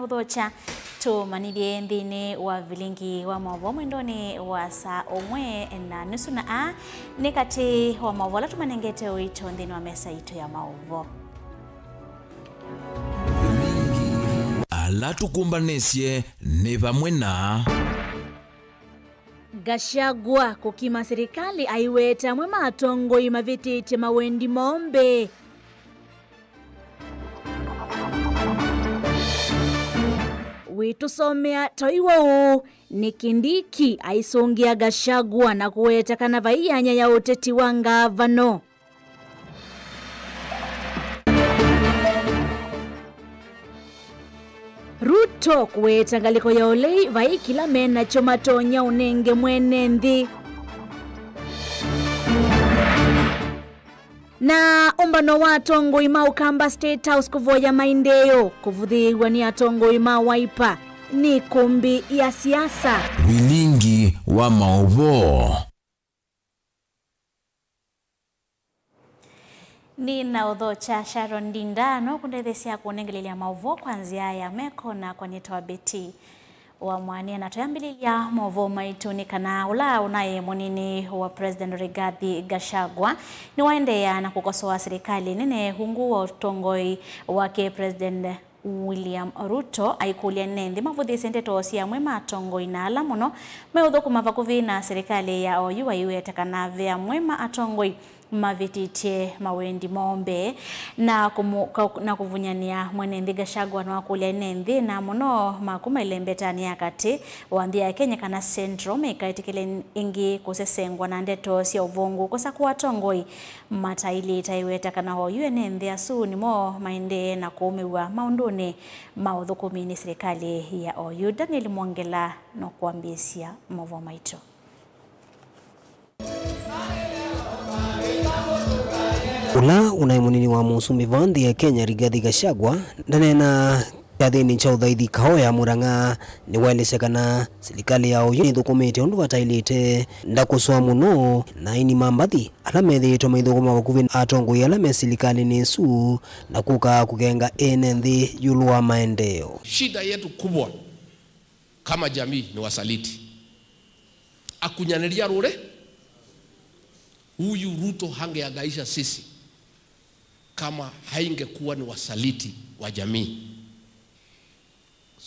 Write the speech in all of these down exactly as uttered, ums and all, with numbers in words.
Thokya tũmanyĩthye nthĩnĩ wa vilingi wa maũvoo mwendonĩ wa saa ũmwe na nusu, na aa nĩ katĩ wa maũvoo ala tũmanengete ũito nthĩnĩ wa mesa itũ ya maũvoo. Ala tũkũmbanĩsye nĩ vamwe na Gachagua kũkima silikalĩ aiweta amwe ma atongoi mavĩtĩtye mawendi moo mbee. Wĩtũsomea toi wa ũũ, nĩ Kindiki aisũngĩa Gachagua na kũweta kana vai yanya ya ũteti wa ngavano. Ruto kũweta ngalĩko ya ũlei vai kĩla menakyo matonya ũnenge mwene nthĩ. Na ũmbano wa atongoi ma Ũkamba State House kũvoya maendeeo kũvũthĩĩw'a nĩ atongoi ma Wiper nĩ ĩkũmbĩ ya siasa. Vilingi wa maũvoo. Nĩnaũthokya Sharon Ndinda, no kũndetheesya kũnengelelya maũvoo kwa nzĩa ya meko nakwa nĩtawa Betty wa Mwania, na twĩambĩlĩlya maũvoo maitũ nĩ kana ũla ũnaĩ mũnini wa President Rigathi Gachagua nĩwaendeea na kũkosoa silikalĩ nene ungu wa ũtongoi wake President William Ruto aikũlya ene nthĩ mavũthĩĩsye ndeto sya amwe ma atongoi na ala mũno meũthũkũma vakuvĩ na silikalĩ ya oyu aiweta kana ve amwe ma atongoi mavĩtĩtye mawendi moo mbee na kũmũ-, ka-, na kũvunyanĩa mwene nthĩ. Gachagua nĩwakũlya ene nthĩ na mũno ma kuma ĩlembetanĩ ya katĩ wa nthĩ ya Kenya kana Central meikaĩtĩkĩle ĩngĩ kũsesengwa na ndeto sya ũvũngũ kũsakũa atongoi mataĩlĩte. Aiweta kana oyu ene nthĩ asu nĩmo maendee na kũũmĩw'a maũndũnĩ ma ũthũkũmi nĩ silikalĩ ya oyu. Daniel Mwongela nũkwambĩĩsya maũvoo maitũ. Ũla ũnaĩ mũnini wa mũsumbĩ va nthĩ ya Kenya, Rigathi Gachagua, ndaneenaa kyathĩnĩ kya ũthaithi Kahoya, Murang'a, nĩwaelesya kana silikalĩ ya oyu nĩthũkũmĩte ũndũ vataĩlĩte, ndakũsũa mũno na aini ma mbathi ala methĩĩtwe maithũkũma vakuvĩ na atongoi ala me silikalĩnĩ ĩsu na kũka kũkenga ene nthĩ ĩũlũ wa maendeeo. Shida yetu kubwa kama jamii ni wasaliti. Akunyanĩlya rũlĩ, huyu Ruto hangeangaisha sisi kama haingekuwa ni wasaliti wa jamii.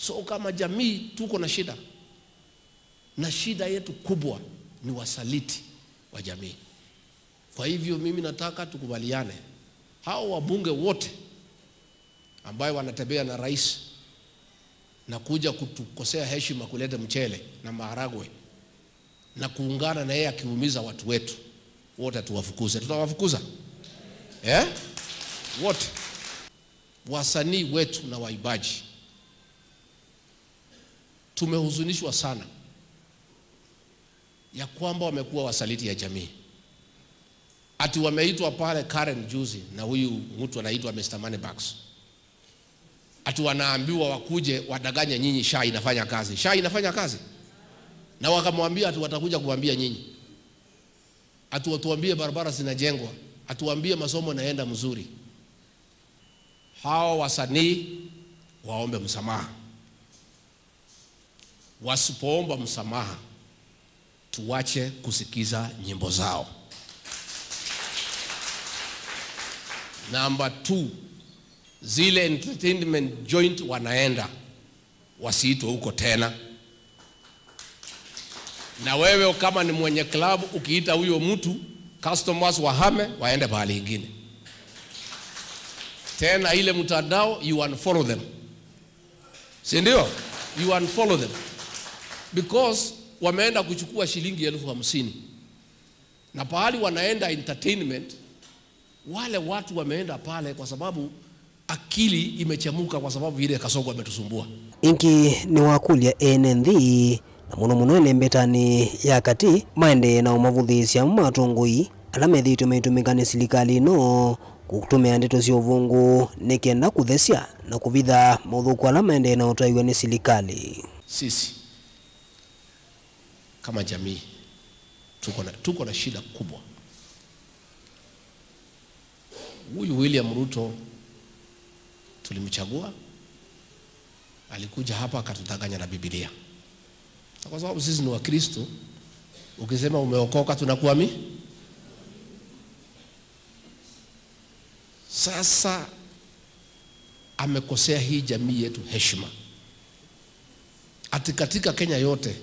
So kama jamii tuko na shida, na shida yetu kubwa ni wasaliti wa jamii. Kwa hivyo mimi nataka tukubaliane, hao wabunge wote ambayo wanatembea na rais na kuja kutukosea heshima, kuleta mchele na maharagwe na kuungana na yeye akiumiza watu wetu, wote tuwafukuze. Tutawafukuza? Eh? Wote. Wasanii wetu na waimbaji, tumehuzunishwa sana ya kwamba wamekuwa wasaliti ya jamii. Ati wameitwa pale Karen juzi na huyu mtu anaitwa Mister Moneybags. Ati wanaambiwa wakuje wadanganye nyinyi, SHA inafanya kazi. SHA inafanya kazi? Na wakamwambia ati watakuja kuambia nyinyi. Ati watuambie barabara zinajengwa. Atuambie masomo inaenda mzuri. Hawa wasanii waombe msamaha. Wasipoomba msamaha, tuwache kusikiza nyimbo zao. Number two, zile entertainment joint wanaenda, wasiitwe huko tena. Na wewe kama ni mwenye club, ukiita huyo mtu, customers wahame, waende pahali ingine. Tena ile mtandao, you unfollow them. Si ndio? You unfollow them. Because wameenda kuchukua shilingi elfu hamsini. Na pahali wanaenda entertainment, wale watu wameenda pale kwa sababu akili imechemuka kwa sababu vile Kasongo ametusumbua. Ĩngĩ nĩwakũlya ene nthĩ, na mũno mũno ĩlembetanĩ ya katĩ, maendee na ũmavũthĩĩsya amwe ma atongoi ala methĩĩtwe maitũmĩka nĩ silikalĩ ĩno kũtũmĩa ndeto sya ũvũngũ nĩ kenda kũthesya na kũvitha mothũku ala maendee na ũtaĩw'a nĩ silikalĩ. Sisi kama jamii tuko na, tuko na shida kubwa. Huyu William Ruto tulimchagua, Alikuja hapa akatudanganya na Biblia. Na kwa sababu sisi ni Wakristo, ukisema umeokoka, tunakuamini. Sasa amekosea hii jamii yetu heshima. Ati katika Kenya yote,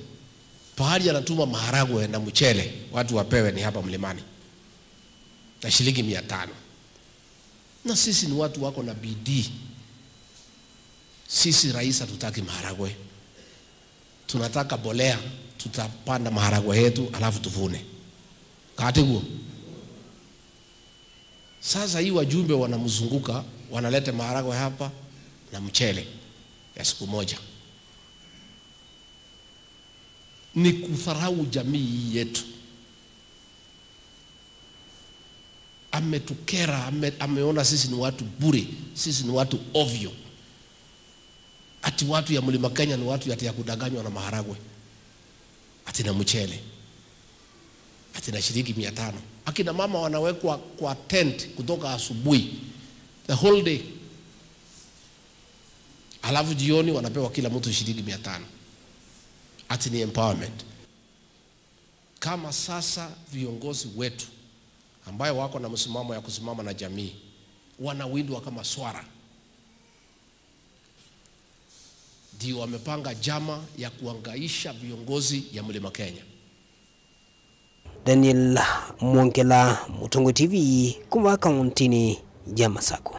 pahali anatuma maharagwe na mchele, watu wapewe ni hapa Mlimani. Na shilingi mia tano. Na sisi ni watu wako na bidii. Sisi rais hatutaki maharagwe. Tunataka mbolea, tutapanda maharagwe yetu, alafu tuvune. Kati huo. Sasa hii wajumbe wanamzunguka, wanaleta maharagwe hapa na mchele ya siku moja. Ni kudharau jamii hii yetu. Ametukera, ame-, ameona sisi ni watu bure, sisi ni watu ovyo. Ati watu ya Mlima Kenya ni watu ati ya kudanganywa na maharagwe. Ati na mchele. Ati na shilingi mia tano. Akina mama wanawekwa kwa tent kutoka asubuhi. The whole day. Alafu jioni wanapewa kila mtu shilingi mia tano. Ati ni empowerment. Kama sasa viongozi wetu ambayo wako na msimamo ya kusimama na jamii wanawindwa kama swara, ndio wamepanga njama ya kuangaisha viongozi ya Mlima Kenya. Daniel Mwongela, Mũtongoi T V, kuma kaũntĩnĩ ya Masakũ.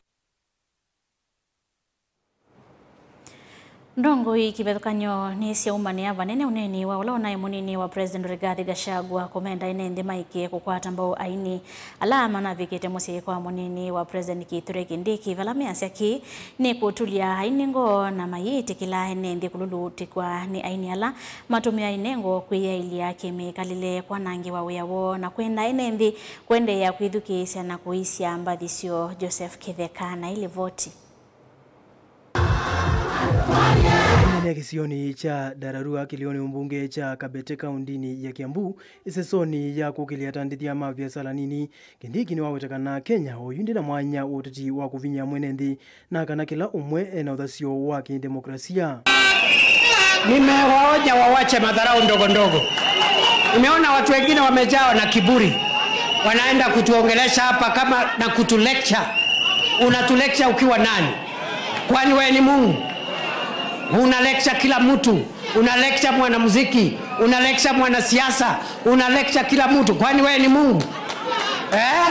Ndongoi kĩvathũkany'o nĩsyaumanĩa vanene ũneeni wa ũla ũnaĩ mũnini wa President Rigathi Gachagua kũmenda ene nthĩ maĩkĩe kũkwata mbau aini ala manavikĩte mũsyĩ kwa mũnini wa President Kithure Kindiki, vala measya kĩĩ nĩ kũtulya aini ngoo na mayĩtĩkĩla ene nthĩ kũlulutĩkw'a nĩ aini ala matũmĩaa inengo kwĩyaĩlya kĩmĩkalĩle, kwanangĩwa wĩa woo na kwenda ene nthĩ kũendeea kwĩthukĩĩsya na kũisya mbathi syoo. Joseph Kĩtheka na ĩ livoti. Aineena kĩsionĩ kya Dararua kĩlĩonĩ ũmbunge kya Kabete kaũndĩnĩ ya Kiambu, ĩsesonĩ ya kũkĩlya atandĩthya ma viasala nini, Kindiki nĩwaweta kana Kenya oyu ndĩna mwanya wa ũteti wa kũvinyĩa mwene nthĩ, na kana kĩla ũmwe ena ũthasyo wa kĩdemokrasia. Nimewaonya wawache madharau ndogo ndogo. Nimeona watu wengine wamejawa na kiburi, wanaenda kutuongelesha hapa kama na kutulecture. Unatulecture ukiwa nani? Kwani wewe ni Mungu? Una lecture kila mtu, una lecture mwanamuziki, una lecture mwanasiasa, una lecture kila mtu. Kwani wewe ni Mungu? Eh?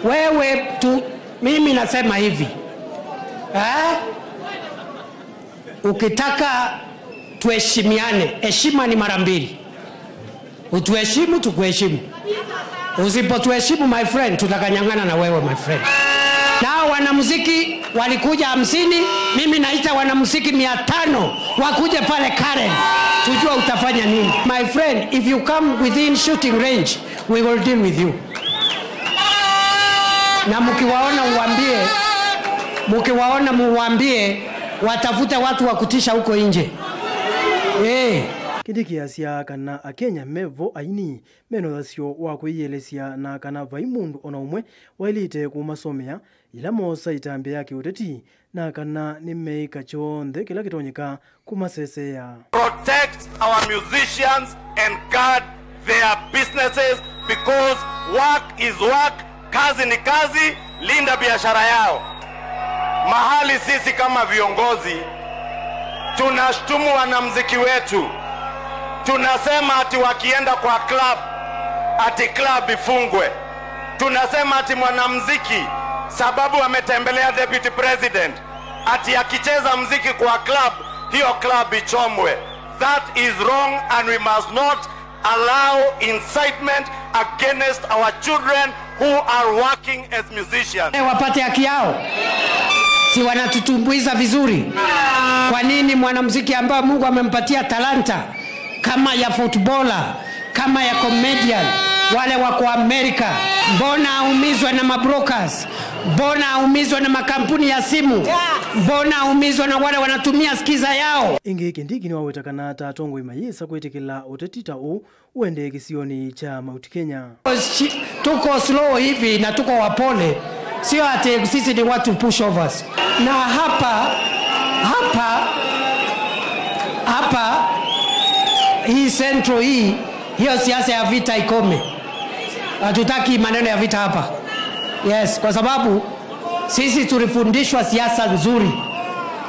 Wewe tu, mimi nasema hivi. Eh? Ukitaka tuheshimiane, heshima ni mara mbili. Utuheshimu, tukuheshimu. Usipotuheshimu, my friend, tutakanyang'ana na wewe, my friend. Nao wanamuziki walikuja hamsini, mimi naita wanamuziki mia tano wakuje pale Karen. Tujua utafanya nini. My friend, if you come within shooting range, we will deal with you. Na mkiwaona uambie, mkiwaona muambie, watafute watu wa kutisha huko nje. Eh. Kindiki asya kana Akenya me vo aini mena ũthasyo wa kwĩyĩelesya na kana vai mũndũ o na ũmwe waĩlĩte kũmasomea yĩla moosa ĩtambya ya kĩũteti, na kana nĩmeĩka kyonthe kĩla kĩtonyeka kũmaseseea. Protect our musicians and guard their businesses, because work is work, kazi ni kazi, linda biashara yao. Mahali sisi kama viongozi tunashtumu wanamuziki wetu, tunasema ati wakienda kwa club, ati club ifungwe. Tunasema ati mwanamuziki, sababu ametembelea deputy president, ati akicheza muziki kwa club, hiyo club ichomwe. That is wrong and we must not allow incitement against our children who are working as musicians. Eh, wapate haki yao. Si wanatutumbuiza vizuri? Kwa nini mwanamuziki ambaye Mungu amempatia talanta kama ya footballer, kama ya comedian, wale wako Amerika, mbona aumizwe na mabrokers? Mbona aumizwe na makampuni ya simu? Mbona aumizwe na wale wanatumia skiza yao? Ĩngĩ, Kindiki nĩwaweta kana ta atongoi mayĩsa kwĩtĩkĩla ũteti ta ũũ ũendee kĩsionĩ kya Mount Kenya. Shi-, tuko slow hivi na tuko wapole, sio ati sisi ni watu pushovers. Na hapa, hapa Central hii, hiyo siasa ya vita ikome. Hatutaki maneno ya vita hapa. Yes, kwa sababu sisi tulifundishwa siasa nzuri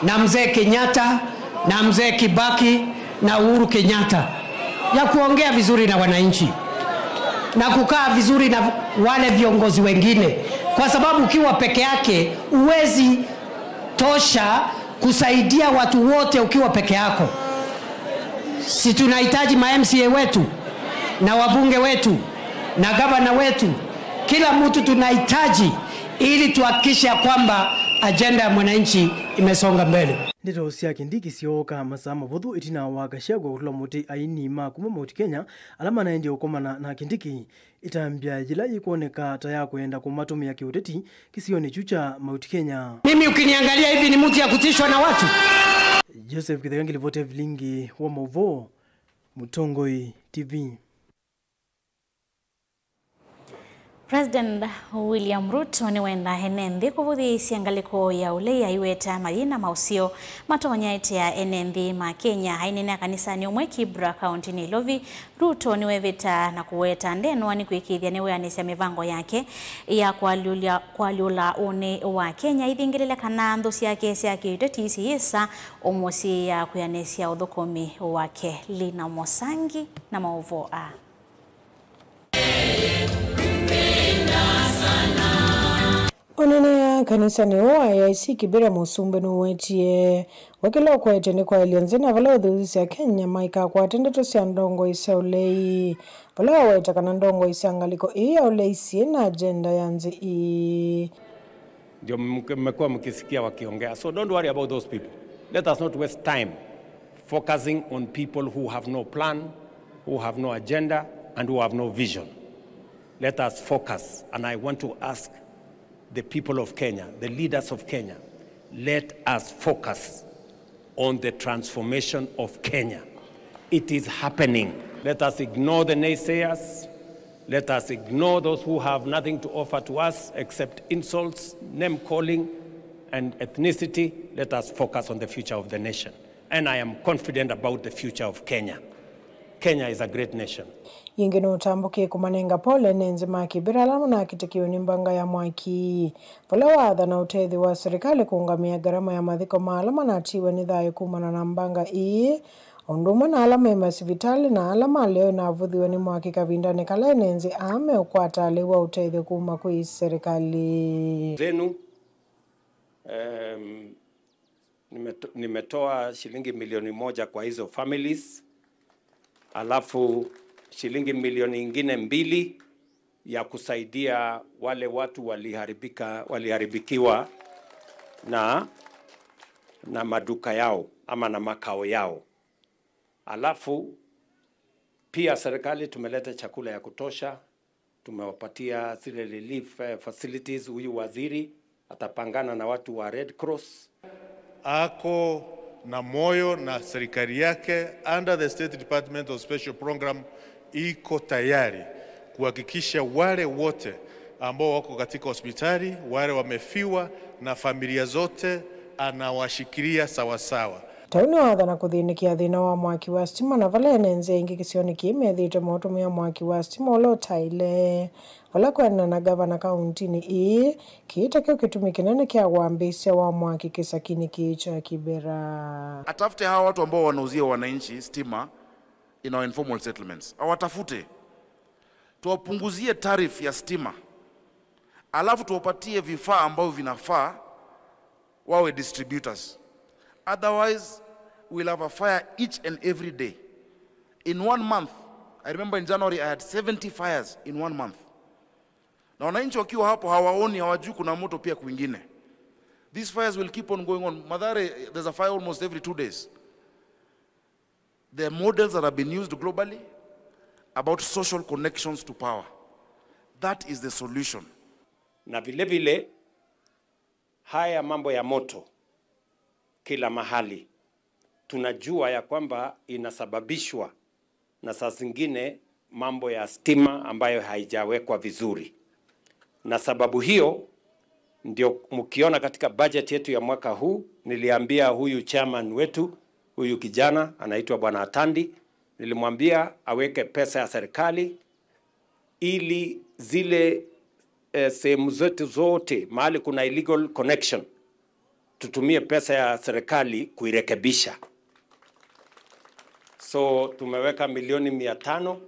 na mzee Kenyatta na mzee Kibaki na Uhuru Kenyatta, ya kuongea vizuri na wananchi na kukaa vizuri na wale viongozi wengine, kwa sababu ukiwa peke yake huwezi tosha kusaidia watu wote ukiwa peke yako. Si tunahitaji ma M C A wetu na wabunge wetu na gavana wetu, kila mtu tunahitaji, ili tuhakikishe ya kwamba ajenda ya mwananchi imesonga mbele. Ndeto sya Kindiki syooka masaa mavũthũ ĩtina wa Gachagua kũtũla mũtĩ aini ma kuma Mount Kenya ala manaendie ũkomana na Kindiki. Ĩtambya yĩla yĩkwoneka ta ya kwenda kũmatũmĩa kĩũteti kĩsionĩ kyu kya Mount Kenya. Mimi ukiniangalia hivi ni mtu ya kutishwa na watu? Joseph Kĩtheka ngilivoti ya vilingi wa maũvoo, Mũtongoi T V. President William Ruto nĩwenda ene nthĩ kũvũthĩĩsya ngalĩko ya ũlei aiweta mayina ma ũseo matonya ĩtea ene nthĩ ma Kenya. Aineenea kanisanĩ ũmwe Kibra, kaũntĩnĩ Ilovi, Ruto nĩwevĩta na kũweta ndenwa nĩ kwĩkĩĩthya nĩwĩanĩsya mĩvango yake ya kũalyũla, kũalyũla ũnĩ wa Kenya, ithingĩlĩle kana nthũ syake sya kĩũteti isiyĩsa ũmũsiĩĩa kwĩanĩsya ũthũkũmi wake. Lina Mosangi na maũvoo aa. Ũneenea kanisanĩ ũũ wa A I C Kibera, mũsumbĩ nũwetie we kĩla ũkwete nĩ kwaĩlya nzĩ na vala ũthũsya Kenya maikakwate ndeto sya ndongoi sya ũlei, vala waweta kana ndongoi sya ngalĩko ĩĩ ya ũlei syĩ na agenda ya nzĩ ĩĩ. Ndio mke-, mmekuwa mkisikia wakiongea. So don't worry about those people. Let us not waste time focusing on people who have no plan, who have no agenda, and who have no vision. Let us focus, and I want to ask the people of Kenya, the leaders of Kenya, let us focus on the transformation of Kenya. It is happening. Let us ignore the naysayers. Let us ignore those who have nothing to offer to us except insults, name calling, and ethnicity. Let us focus on the future of the nation. And I am confident about the future of Kenya. Kenya is a great nation. Yĩngĩ nũtambũkie kũmanenga pole ene nzĩ ma Kibera ala manakĩtĩkiwe nĩ mbanga ya mwaki, vala waathana ũtethyo wa serikali kũũngamĩa ngarama ya mathiko ma ala manatiwe nĩ thayũ kumana na mbanga ĩĩ, o ũndũ ũmwe na ala me masivitalĩ na ala malĩ o ĩnavũthiwe nĩ mwaki kavindanĩ kala ene nzĩ aa meũkwata lĩu wa ũtethyo kuma kwĩ serikali. Zenu, em, nimeto-, nimetoa shilingi milioni moja kwa hizo families, alafu shilingi milioni ingine mbili ya kusaidia wale watu waliharibika, waliharibikiwa na, na maduka yao ama na makao yao. Alafu pia serikali tumeleta chakula ya kutosha, tumewapatia zile relief, eh, facilities. Huyu waziri atapangana na watu wa Red Cross. Ako na moyo na serikali yake under the State Department of Special Program iko tayari kuhakikisha wale wote ambao wako katika hospitali, wale wamefiwa na familia zote, anawashikilia sawasawa. Tau nĩwathana kũthĩnĩkĩa thĩna wa mwaki wa sitima, na vala ene nzĩ aingĩ kĩsionĩ kĩĩ methĩĩtwe maũtũmĩa mwaki wa sitima ũla ũtaĩle. Vala kwĩanana na ngavana kauntinĩ ĩĩ, kĩĩ takyo kĩtumi kĩnene kya wambĩĩsya wa mwaki kĩsakinĩ kĩĩ kya Kibera. Atafute hawa watu ambao wanauzia wananchi stima in our informal settlements. Awatafute. Tuwapunguzie tariff ya stima. Alafu tuwapatie vifaa ambavyo vinafaa wawe distributors. Otherwise, we'll have a fire each and every day. In one month, I remember in January, I had seventy fires in one month. Na wananchi wakiwa hapo hawaoni, hawajui kuna moto pia kwingine. These fires will keep on going on. Mathare, there's a fire almost every two days. The models that have been used globally about social connections to power. That is the solution. Na vile vile, haya mambo ya moto kila mahali, tunajua ya kwamba inasababishwa na saa zingine mambo ya stima ambayo haijawekwa vizuri. Na sababu hiyo ndio mkiona katika budget yetu ya mwaka huu, niliambia huyu chairman wetu, huyu kijana anaitwa Bwana Atandi, Nilimwambia aweke pesa ya serikali ili zile eh, sehemu zetu zote mahali kuna illegal connection tutumie pesa ya serikali kuirekebisha. So tumeweka milioni mia tano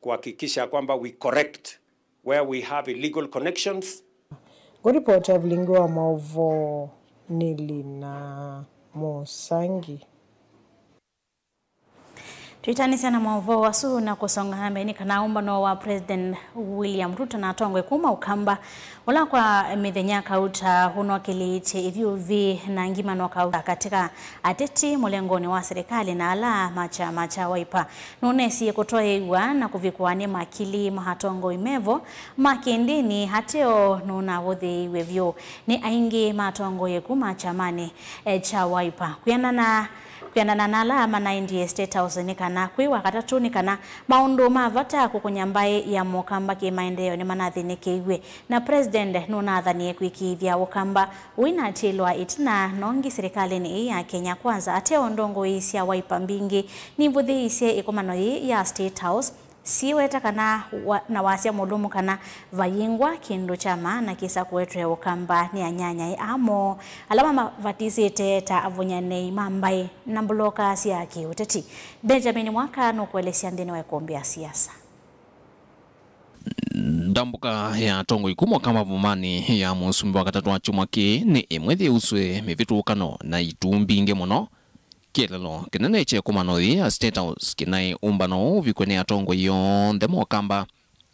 kuhakikisha kwamba we correct where we have illegal connections. Ngũripota vilingi wa maũvoo nĩ Lina Mũsangi. Twĩtanĩsya na maũvoo asu na kũsonga na mbee nĩ kana ũmbano wa President William Ruto na atongoi kuma Ũkamba, ũla kwa mĩthenya kauta ũnokĩlĩtye ithyũvĩ na ngimano kauta katĩ ka ateti mũlengonĩ wa serikali na ala ma kyama kya Wiper, nũnesie kũtoeew'a na kũvikwa nĩ makili ma atongoi mevo ma kĩndĩni ateo nũnavũthĩĩiw'e vyũ nĩ aingĩ ma atongoi kuma kyamanĩ eh, kya Wiper. Kwĩanana Kwĩanana na ala manaendie State House nĩ kana kwĩ Wakatatũ nĩ kana maũndũ ma vata kũkũnya mbaĩ ya Mũkamba kĩmaendeeo nĩmanathĩnĩkĩiw'e, na President nũnathanie kwĩkĩĩthya Ũkamba ũinatĩlwa ĩtina nongi serikalĩnĩ ĩĩ ya Kenya Kwanza. Ateo ndongoi sya Wiper mbingĩ nivũthĩĩisye ĩkomano yĩĩ ya State House syĩweta kana wa, na wasya mũlũmu kana vayingwa kĩndũ kya maana kĩsa kũetwe Ũkamba nĩ anyanyae aa moo ala mamavatĩsĩte ta avũnyanĩi ma mbaĩ na mbuloka sya kĩũteti. Benjamin Mwaka nũkũelesya nthĩnĩ wa ĩkũmbĩ ya siasa. Ndambũka ya atongoi kuma Ũkamba Vumanĩ ya mũsumbĩ wa katatũ wa kyumwa kĩĩ nĩ ĩmwe yĩusũe mĩvĩtũkano na itu mbingĩ mũno. Kĩeleelo kĩnene kya ĩkomano yĩĩ ya State House kĩnaĩ ũmbano ũũ ũvikwe nĩ atongoi onthe ma Ũkamba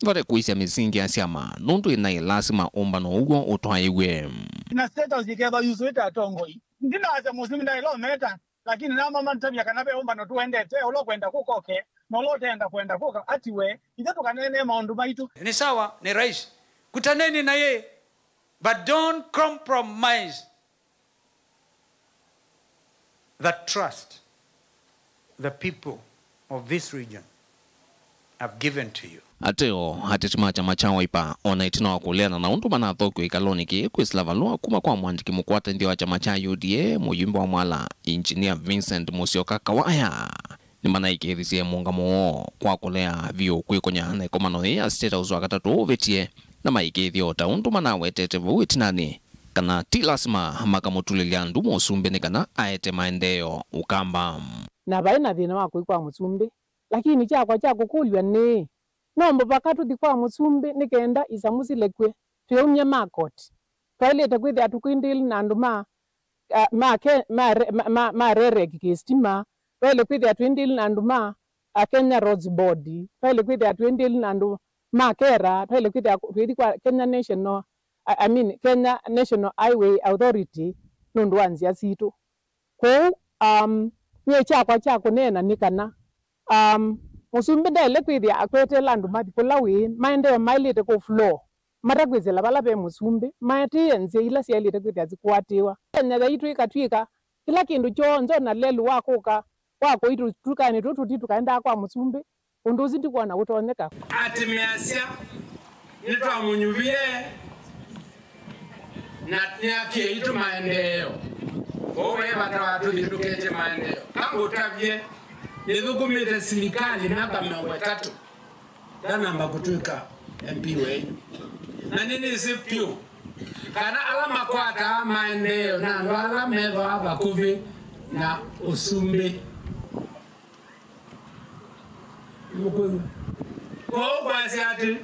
vate kũisya mĩsingi ya syama, nũndũ ĩnaĩ lasima ũmbano ũw'o ũtwaĩw'e. Na State House ĩkethwa yusũĩte atongoi. Ndinasya mũsumbĩ ndaĩla ũmeta, lakini namo mantavya kana ve ũmbano tũendete, ũla ũkwenda kũka ũke, na ũla ũteenda kwenda kũka atiwe, ithe tũkaneenee maũndũ maitũ. Ni sawa, ni rais. Kutaneni na yeye, but don't compromise the trust the people of this region have given to you. Ateo, ateti ma kyama kya Wiper, o na ĩtina wa kũleana na ũndũ manathokw'a ĩkalonĩ kĩĩ kwĩsĩla valũa kuma kwa mũandĩki mũkwate nthĩ wa kyama kya U D A, mũyumbe wa Mwala, Engineer Vincent Musyoka Kawaya, nĩmanaĩkĩĩthisye mũũngamo woo kwa kũlea vyũ kwĩkũnya na ĩkomano yĩĩ ya State House wa katatũ ũvĩtye, na maĩkĩĩthya o ta ũndũ manawetete vau ĩtinanĩ kana ti lasima makamũtulĩlya ndu mũsumbĩ nĩ kana aete maendeeo Ũkamba. Na vaĩ na thĩna wa kũi kwa mũsumbĩ, lakini kyakwa kya kũkũlw'a nĩ, no mũvaka tũthi kwa mũsumbĩ nĩ kenda isamũ silekwe twĩumya ma koti? Twaĩlĩte kwĩthĩa tũkwindĩĩli na andũ ma, a, ma, ke, ma, re- ma, ma, ma rereki kĩsitima? Twaĩle kwĩthĩa twĩndĩĩli na andũ ma, a, Kenya Roads Board? Twaĩle kwĩthĩa twĩndĩĩli na andũ ma kera? Twaĩle kwĩthĩa twĩthi kwa Kenya National, I, I mean, Kenya National Highway Authority nũndũ wa nzĩa sitũ? Kwoou, um, nyie kyakwa kya kũneena nĩ kana, um, mũsumbĩ ndaĩle kwĩthĩa akwetela andũ mathi kũla wĩĩ, maendeeo maĩlĩte kũ flow, matakwĩsĩla vala ve mũsumbĩ, maatĩĩe nzĩa ila syaĩlĩte kwĩthĩa sikũatĩĩwa. Kenya yaitũ ĩkatw'ĩka kĩla kĩndũ kyonthe, o na lelũ wa kũka kwa kũi tũtukanĩ tũtũ tũti tũkaendaa kwa mũsumbĩ, ũndũ ũsu ndikwona ũtonyeka. Atĩ measya, nĩtwamũnyuvie na nĩakie aitũ maendeeo. Ũu ve vata wa tũthi tũketye maendeeo? Kangũtavye, nĩthũkũmĩte silikalĩ myaka mĩongo ĩtatũ ndanamba kũtw'ĩka M P wenyu. Na nĩnĩsĩ vyũ kana ala makwataa maendeeo na andũ ala methĩawa vakuvĩ na ũsumbĩ. Nĩmũkwĩw'a? Kwoou kwasya atĩ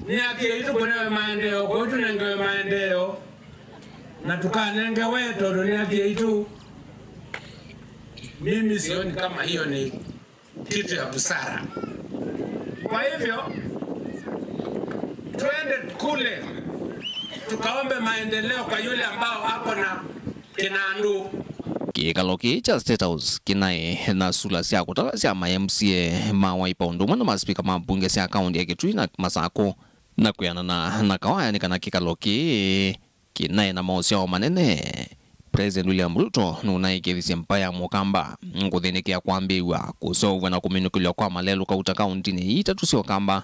nĩ haki yaitũ kũnewe maendeeo, kwoou tũnengewe maendeeo na tũkanengewe tondũ nĩ haki yaitũ. Mimi sioni kama hiyo ni kitu ya busara. Kwa hivyo, twende kule tukaombe maendeleo kwa yule ambao ako na kinandũ. Kĩkalo kĩĩ kya State House kĩnaĩ na sula sya kũtala sya ma M C A ma Wiper ũndũ ũmwe na maspika ma mbunge sya kaũntĩ ya Kitui na Masakũ, na kwĩanana na Kawaya nĩ kana kĩkalo kĩĩ kĩnaĩ na maũsyao manene. President William Ruto nũnaĩkĩĩthisye mbaĩ ya Mũkamba kũthĩnĩkĩa kwambĩĩw'a, kũseũvw'a na kũminũkĩlw'a kwa malelũ kauta kaũntĩnĩ ii itatũ sya Ũkamba,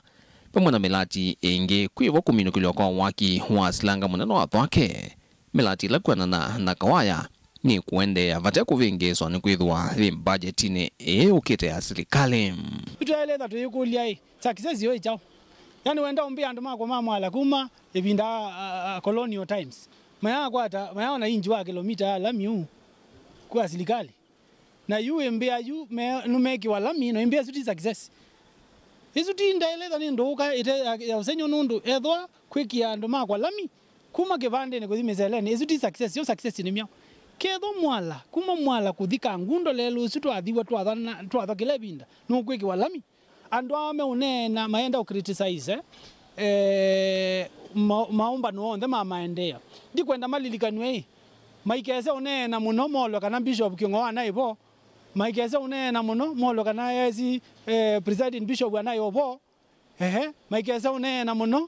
vamwe na mĩlati ĩngĩ kwĩvo kũminũkĩlw'a kwa waki wa silanga mũnene wa Thwake. Mĩlati ĩla kwĩanana na Kawaya nĩ kũendeea vate kũvĩngĩĩswa nĩ kwĩthĩwa yĩ mbajetinĩ ĩĩ yũkĩte ya silikalĩ. Yu twaĩlĩtha tũyĩkũlya-ĩ, success yo ĩ kyaũ? Yani wenda ũmbĩa andũ makwa ma Mwala kuma ĩvinda a, a, a colonial times, mayakwata, mayaona inji wa kĩlomita ya lami ũu kwa silikalĩ. Na yu ĩmbĩa yu me-, nũmekĩwa lami, no ĩmbĩa ĩsu ti success. Ĩsu ti ndaĩlĩtha nĩ ndũũka ĩte ya, ya ũsengy'o nũndũ ethwa kwĩkĩa andũ makwa lami kuma kĩvandĩnĩ kũthi mĩseleni, ĩsu ti success, yo success nĩ myaũ? Kethwa Mwala, kuma Mwala kũthi Kangundo lelũ ũsu twathiwa twathana, twathwa kĩla ĩvinda, nũkwĩkĩwa lami. Andũ aa meũneena mayenda ũ criticize, eh, ma-, maũmbano onthe ma maendeeo. Ndikwenda malilikanw'e-ĩ, maikese ũneena mũno molwe kana Bishop Kĩng'oa anaĩ vo, maikese ũneena mũno molwe kana A I C, eh, Presiding Bishop anaĩ o vo, ehe, maikese ũneena mũno,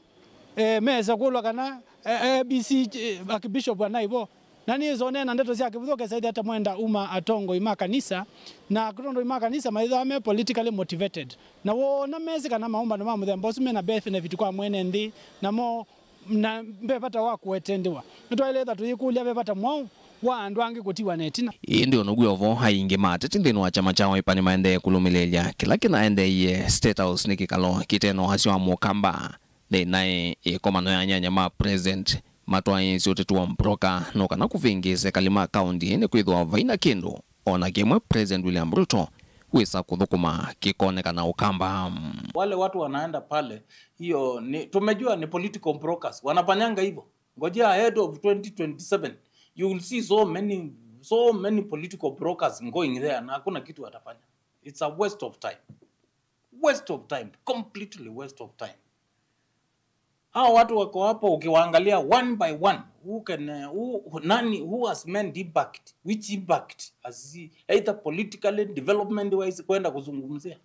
eh, mese kũlwa kana, eh, A B C, eh, Archbishop anaĩ vo. Na nĩsonee na ndeto sya kĩvũthũ ũkesa ĩthĩa ta mwenda uma atongoi ma kanisa, na atongoi ma kanisa maĩthĩwa me politically motivated. Na woona mesĩ kana maũmbano ma mũthemba ũsu mena benefit kwa mwene nthĩ, namo na ve vata wa kũetendewa. Nĩtwaĩlĩtha tũyĩkũlya ve vata mwaũ wa andũ angĩ kũtiwa na ĩtina. Ĩndĩ o naw'o vo, aingĩ ma ateti nthĩnĩ wa kyama kya Wiper nĩmaendee kũlũmĩlĩĩlya kĩla kĩnaendeeie State House nĩ kĩkalo kĩte na wasya wa Mũkamba. Nĩ naĩ ĩkomano ya anyanya ma president matwaĩĩsye ũteti wa mbroka no kana kũvĩngĩĩsa ekali ma kaũnti nĩ kwĩthĩwa vai na kĩndũ o na kĩmwe President William Ruto wĩsa kũthũkũma kĩkonekana Ũkamba. Wale watu wanaenda pale, hiyo ni, tumejua ni political brokers. Wanafanyanga hivyo. Ngojea ahead of twenty twenty-seven, you will see so many, so many political brokers going there na hakuna kitu watafanya. It's a waste of time. Waste of time. Completely waste of time. Hawa watu wako hapo ukiwaangalia one by one, who can, uh, who, nani, who has made impact? Which impact has he, either politically, development wise, kwenda kuzungumzia?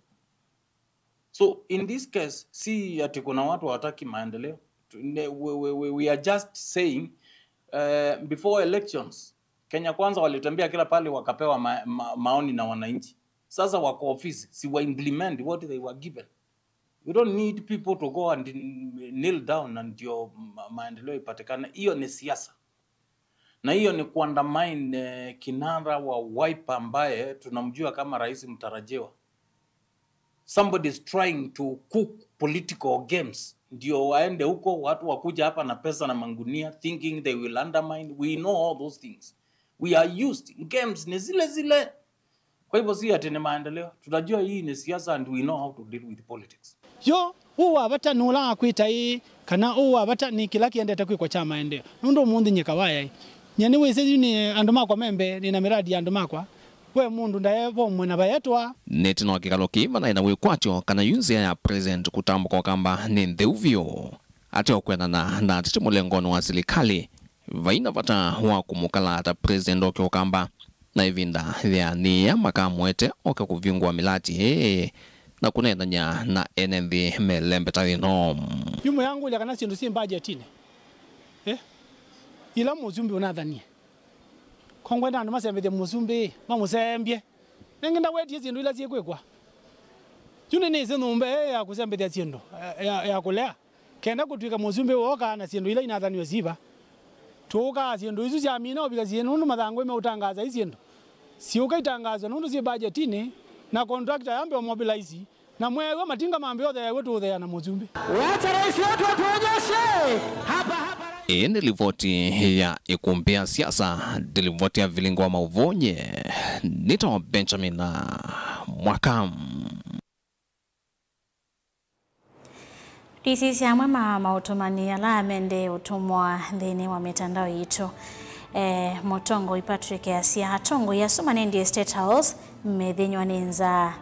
So in this case, si ati kuna watu hawataki maendeleo. Tu-, ne-, we, we, we, we are just saying, uh, before elections, Kenya Kwanza walitembea kila pale wakapewa ma, ma, maoni na wananchi. Sasa wako ofisi, si wa implement what they were given. We don't need people to go and kneel down and ndio ma-, maendeleo ipatikane. Hiyo ni siasa. Na hiyo ni kuandamine, eh, kinara wa Wiper ambaye tunamjua kama rais mtarajiwa. Somebody is trying to cook political games. Ndio waende huko, watu wakuja hapa na pesa na mangunia, thinking they will undermine. We know all those things. We are used. Games ni zile zile. Kwa hivyo si ati ni maendeleo. Tunajua hii ni siasa and we know how to deal with politics. Yo, ũũ wa vata nĩ ũla akwĩta ĩĩ, kana ũũ wa vata nĩ kĩla kĩendete kwĩkwa kya maendeeo. Nũndũ ũmũnthĩ nyie Kawaya ĩ, nyie nĩwĩsĩ yu nĩ andũ makwa me mbee, nĩ na mĩradi ya andũ makwa. We mũndũ ndaevomwe na vaetwa. Nĩ ĩtina wa kĩkalo kĩĩ manaĩ na wĩkwatyo kana yu nzĩa ya president kũtambũka Ũkamba nĩ ntheu vyũ. Ate ũkwendana na ateti mũlengonĩ wa silikalĩ, vai na vata wa kũmũkala ta president oke Ũkamba, na ĩvinda yĩanĩĩa makamũete oke kũvingũa mĩlati ĩĩ na kũneenany'a na ene nthĩ melembeta ĩno. Yu mũyangũlya kana syĩndũ syĩ mbajetinĩ, eh? Ila mũsumbĩ ũnathanie. Ko ngwenda andũ masembethye mũsumbĩ, mamũsembye. Nĩngĩ ndawetie syĩndũ ila syĩkwĩkwa. Yu nĩnĩsĩ nyũmba ĩĩ ya kũsembethya syĩndũ, ya, ya, ya kũlea. Kenda kũtw'ĩka mũsumbĩ wookaa na syĩndũ ila inathaniwe siva. Tũũkaa syĩndũ isu syamina ũvika syĩ nũndũ mathangũ meũtangaasa i syĩndũ. Siũka itangaaswe nũndũ syĩ mbajetinĩ, na contractor yambe ũmobilize, na mweew'a matinga mambe ũtheew'e tũũtheea na mũsumbĩ. Wacha rais wetu atuonyeshe. Hapa, hapa, rais. Ĩĩ nĩ livoti ya ĩkumbĩ ya siasa, ndĩ livoti ya vilingi wa maũvoo nye. Nĩtawa Benjamin Mwaka. Tũisisya amwe ma maũtũmani ala mendee ũtũmwa nthĩnĩ wa mĩtandao yitũ. E, mũtongoi Patrick asya, atongoi asu manendie State House methĩnywa nĩ nzaa.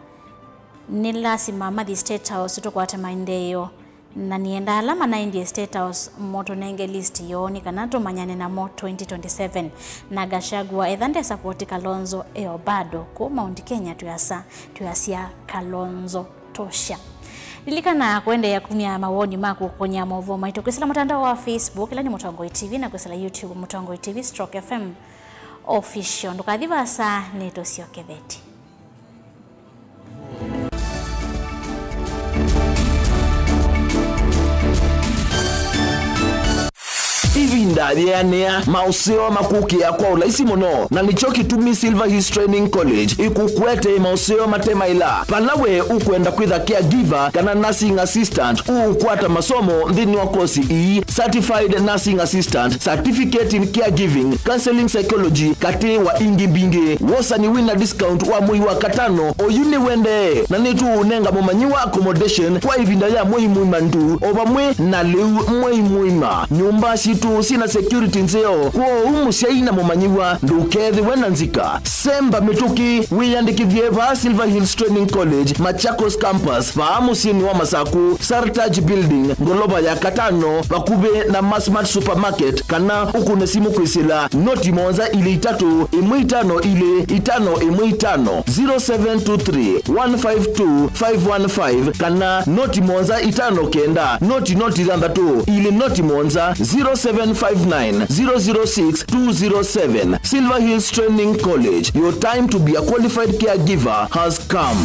Nĩ lasima mathi State House tũkwate maendeeo. Na nĩenda ala manaendie State House mũtũnenge list yoo nĩ kana tũmanyane namo twenty twenty-seven. Na Gachagua etha nde support Kalonzo eo bado. Kũu Mount Kenya twĩasa, twĩasya Kalonzo tosha. Lilikana kũendeea kumya mawoni maku kũkony'a maũvoo maitũ kwĩsĩla mũtandao wa Facebook, ĩla nĩ Mũtongoi T V, na kwĩsĩla YouTube, Mũtongoi T V stroke F M Official. Ndũkathi vaasa, nĩtũsyokethete. Ĩvinda Yeanĩa maũseo makũkĩa kwa ũlaisi mũno, na nĩkyo kĩtumi Silver Hills Training College ĩkũkwete maũseo mate maĩla. Vala we ũkwenda kwĩtha caregiver kana nursing assistant, ũũkwata masomo nthĩnĩ wa kosi ii: Certified Nursing Assistant, Certificate in Caregiving, Counseling Psychology, katĩ wa ingĩ mbingĩ. Wosani wĩna discount wa mwei wa katano oyu nĩwendee, na nĩtũũnenga mũmanyĩw'a accommodation kwa ĩvinda ya mwei mũima ndu, o vamwe na lĩu mwei mũima. Nyũmba sitũ syĩna security nzeo, kwoou mũsyai na mũmanyĩw'a ndũkethĩwe na nzika. Semba mĩtũkĩ, wĩyandĩkĩthye vaa Silver Hills Training College, Machakos Campus, vaa mũsyĩnĩ wa Masaku, Sartaj Building, ngolova ya katano, vakuvĩ na Masmart Supermarket, kana ũkũne simũ kwĩsĩla noti mũonza ilĩ itatũ ĩmwe itano ilĩ itano ĩmwe itano, zero seven two three, one five two, five one five, kana noti mũonza itano kenda, noti noti thanthatũ ilĩ noti mũonza, zero seven five nine, zero zero six, two zero seven. Silver Hills Training College, your time to be a qualified caregiver has come.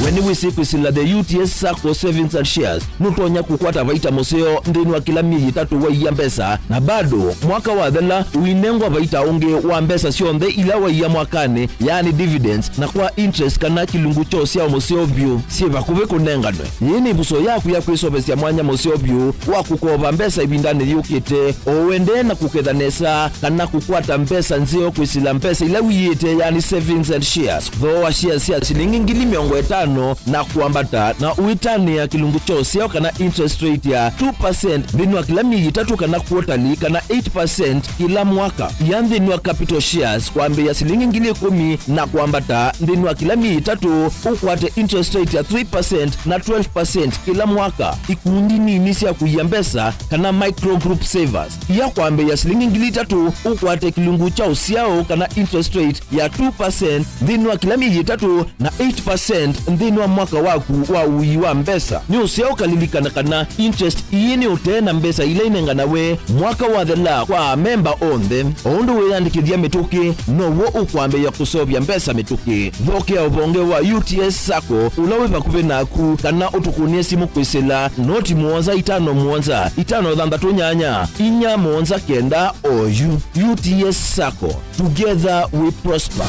We nĩwĩsĩ kwĩsĩla the U T S Sacco Savings and Shares nũtonya kũkwata vaita mũseo nthĩnĩ wa kĩla myei ĩtatũ waiya mbesa, na bado mwaka wathela ũinengwa vaita ũngĩ wa mbesa syonthe ila waiya mwakanĩ, yaani dividends, na kwa interest kana kĩlungu kya ũsyao mũseo vyũ syĩ vakuvĩ kũnenganwe. Yĩĩ nĩ ĩvuso yaku ya kwĩsovesya mwanya mũseo vyũ wa kũkova mbesa ĩvindanĩ yũkĩte, o ũendee na kũketha nesa kana kũkwata mbesa nzeo kwĩsĩla mbesa ila wĩyĩte, yaani savings and shares. Thooa shares sya silingi ngili mĩongo ĩtano na kwambata, na ũitanĩa kĩlungu kya ũsyao kana interest rate ya two percent nthĩnĩ wa kĩla myei ĩtatũ kana quarterly, kana eight percent kĩla mwaka. Ia nthĩnĩ wa capital shares kwambĩĩa silingi ngili ĩkũmi na kwambata nthĩnĩ wa kĩla myei ĩtatũ, ũkwate interest rate ya three percent na twelve percent kĩla mwaka. Ikundi nini sya kũia mbesa kana micro group savers, ia kwambĩĩa silingi ngili itatũ, ũkwate kĩlungu kya ũsyao kana interest rate ya two percent nthĩnĩ wa kĩla myei ĩtatũ na eight percent nthĩnĩ wa mwaka waku wa ũii wa mbesa. Nĩ ũseo ũkalilikana kana interest ii nĩ ũtee na mbesa ila inenganawe mwaka wathela kwa amemba onthe. O ũndũ wĩyandĩkĩthya mĩtũkĩ, now'o ũkwambĩĩa kũseũvya mbesa mĩtũkĩ. Thokea ũvonge wa U T S Sacco ũla wĩ vakuvĩ naku, kana ũtũkũnĩe simũ kwĩsĩla noti mũonza itano mũonza itano thanthatũ nyanya inya mũonza kenda oyu. U T S Sacco, together we prosper.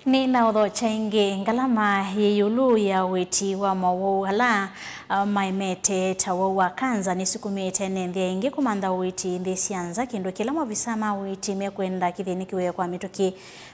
Nĩ na ũthokya ĩngĩ, ngalama yĩ ĩũlũ ya ũiiti wa mowau ala, a, maemete ta wau wa kanza nĩsukumĩte ene nthĩ aingĩ kũmantha ũiiti nthĩ sya nza, kĩndũ kĩla maovisa ma ũiiti mekwenda kĩthĩnĩkĩwe kwa mĩtũkĩ.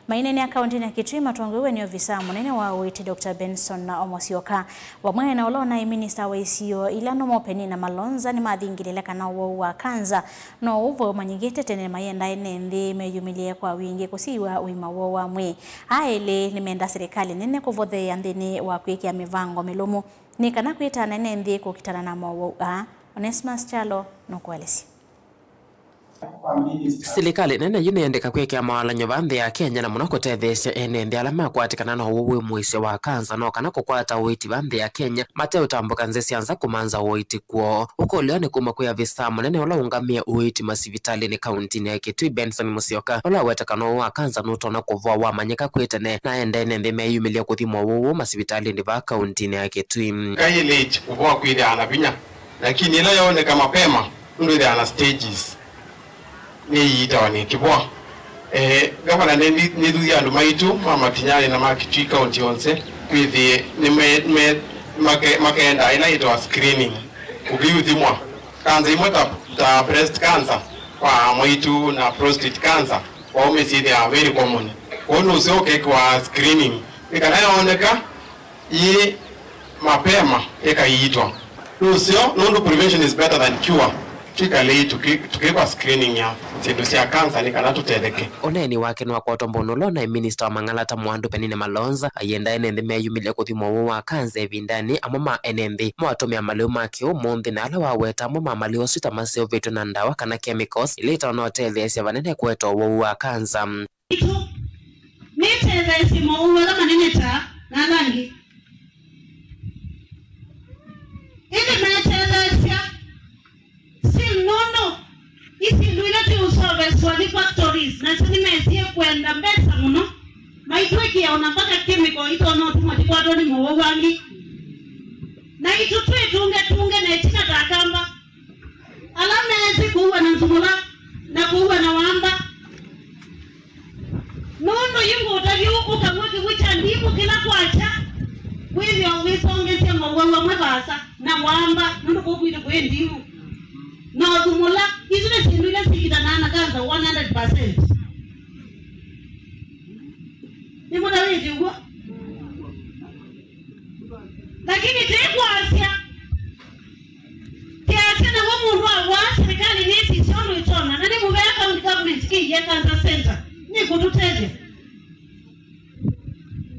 Maineenea kaũntĩnĩ ya Kitui matongoew'e nĩ ovisa mũnene wa ũiiti Doctor Benson Omosyoka, vamwe na ũla ũnaĩ minista wa isio ila Normal Penina Malonza nĩmathingĩlĩle kana ũwau wa kanza no ũvo ũmanyĩkĩte tene, mayenda ene nthĩ meyumĩlye kwa wingĩ kũsiw'a ũima woo wa mwĩĩ. Aa elĩ nĩmenda silikalĩ nene kũvotheea nthĩnĩ wa kwĩkĩa mĩvango mĩlũmu nĩ kana kwĩtana ene nthĩ kũkitana na mowau aa. Onesmus Kyalo nũkũelesya. Silikalĩ nene yu nĩyendeka kwĩkĩa mawalany'o va nthĩ ya Kenya, na mũno kũtetheesya ene nthĩ ala makwatĩkana na ũwau wĩ mũisyo wa kanza, no kana kũkwata ũiiti va nthĩ ya Kenya mateũtambũka nzĩ sya nza kũmantha ũiiti kwoo. Ũkũlyo nĩ kuma kwĩ avisa mũnene ũla ũngamĩe ũiiti masivitalĩnĩ kauntinĩ ya Kitui, Benson Musyoka, ũla waweta kana ũwau wa kanza nũtonya kũvoa wamanyĩka kwĩ tene, na enda ene nthĩ meyumĩlye kũthimwa ũwau ũũ masivitalĩnĩ vaa kauntinĩ ya Kitui. Kaĩ late kũvoa kwĩthĩawa na vinya, lakini ĩla yooneka mapema, nũndũ ĩthĩawa na stages, nĩiitawa nĩ kĩvoa. Eh, ngavana nĩ-, nĩ-, nĩthuthie andũ maitũ ma Matinyani na ma Kitui County onse kwĩthĩe nĩme-, me-, make-, makenda ĩla yĩtawa screening, ũkĩuthimwa kanza imwe ta, ta breast cancer kwa maitũ na prostate cancer kwa aũme syĩthĩawa very common. Kwoou nũseo ũkekĩwa screening nĩ kana yooneka yĩ mapema ĩkaiitwa. Nũseo, nũndũ prevention is better than cure. Twĩkalei tũkĩ-, tũkĩkwa screening ya syĩndũ sya kanza nĩ kana tũtetheke. Ũneeni wake nĩwakwatwa mbũnũlo naĩ minista wa mang'alata Mwandũ Penina Malonza, ayenda ene nthĩ meyumĩlye kũthimwa ũwau wa kanza ĩvindanĩ amwe ma ene nthĩ mawatũmĩa malĩu ma kĩũmũnthĩ, na ala waweta amwe ma malĩu asu ta maseũvĩtw'e na ndawa kana chemicals ila itonya ũtetheesya vanene kũete ũwau wa kanza. Itũ nĩtetheesye mowau ala manene ta na ala angĩ. Ĩndĩ metetheesya still nũndũ isyĩndũ ila twĩũsoveswa nĩ mũwau angĩ. Naitũ twĩtũnge tũnge na ĩtina ta Akamba ala meesĩ kũua na nzumũla na kũua na wamba. Nũndũ yu ngũtavya ũkamw'a kĩw'ũ kya ndimũ kĩla kwakya, wĩthĩwa wĩsongesya mawau amwe vaasa na wamba, nũndũ kũu kwitũ kwĩ ndimũ. Na ũthumũla, isu nĩ syĩndũ ila sikitanaa na kanza one hundred percent. Nĩmũtavĩtye ũguo? Lakini tĩ kwasya, kĩasya naw'o mũndũ awaa serikali nĩsisya ũndũ ĩtonya, na nĩ mũvea county government ĩie cancer center nĩkũtũtethya.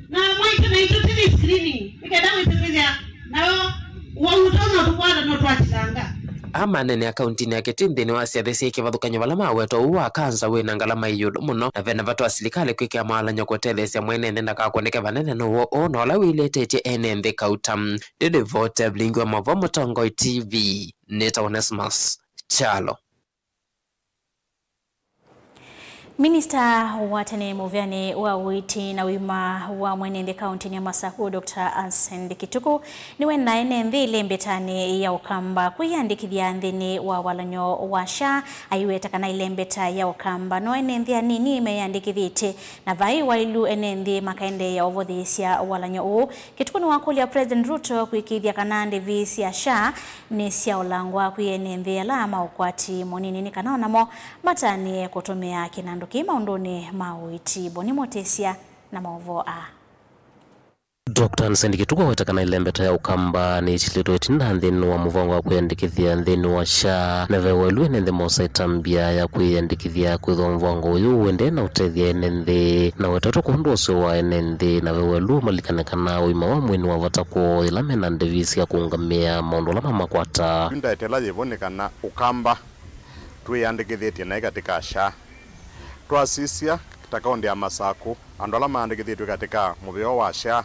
Na mwaitũ naitũ tĩthi screening, nĩ kenda wĩsĩkĩthya nayo wauta no tũkwata no twatilanga. Aa maneenea kauntinĩ ya Kitui nthĩnĩ wa syathĩ syĩ kĩvathũkany'o vala maweta ũu wa kanza wĩ na ngalama ĩ ĩũlũ mũno, na ve na vata wa silikalĩ kwĩkĩa mawalany'o kũtetheesya mwene nthĩ ndakakũnĩke vanene nĩ ũwau ũũ na ũla wĩlĩtĩtye ene nthĩ kauta. Ndĩlĩvote Blingi wa Mavo Mũtongoi T V, nĩtawa Onesmus Kyalo. Minista wa tene mũvĩanĩ wa ũiiti na ũima wa mwene nthĩ kauntinĩ ya Masaku, Doctor Anson Kituku, nĩwendaa ene nthĩ ĩlembetanĩ ya Ũkamba kwĩyandĩkĩthya nthĩnĩ wa walany'o wa SHA, aiweta kana ĩlembeta ya Ũkamba no ene nthĩ anini meyandĩkĩthĩtye, na vai wailu ene nthĩ makaendeea ũvũthĩĩsya walany'o ũũ. Kituku nĩwakũlya President Ruto kũĩkĩĩthya kana ndĩvi sya SHA nĩsyaũlangwa kwĩ ene nthĩ ala ma ũkwati mũnini nĩ kana o namo matanĩe kũtũmĩa kĩnandũ kĩĩ maũndũnĩ ma ũiiti. Boni Mũtĩsya na maũvoo aa. Doctor Anson Kituku aweta kana ĩlembeta ya Ũkamba nĩĩtilĩtwe ĩtina nthĩnĩ wa mũvango wa kwĩyandĩkĩthya nthĩnĩ wa SHA, na ve welu ene nthĩ mosa ĩtambya ya kwĩyandĩkĩthya kwĩthĩwa mũvango ũyũ ũendee na ũtethya ene nthĩ. Na wetetwe kwa ũndũ ũseo wa ene nthĩ, na ve welu malikane kana ũima wa mwĩĩ nĩ wa vata kwoo yĩla mena ndĩvi sya kũũngamĩa maũndũ ala mamakwata. Yu ndaetela yĩvo nĩ kana Ũkamba twĩyandĩkĩthĩtye naĩ katĩ ka SHA. Twasisya ta kaũntĩ ya Masakũ, andũ ala maandĩkĩthĩtw'e katĩ ka mũveo wa SHA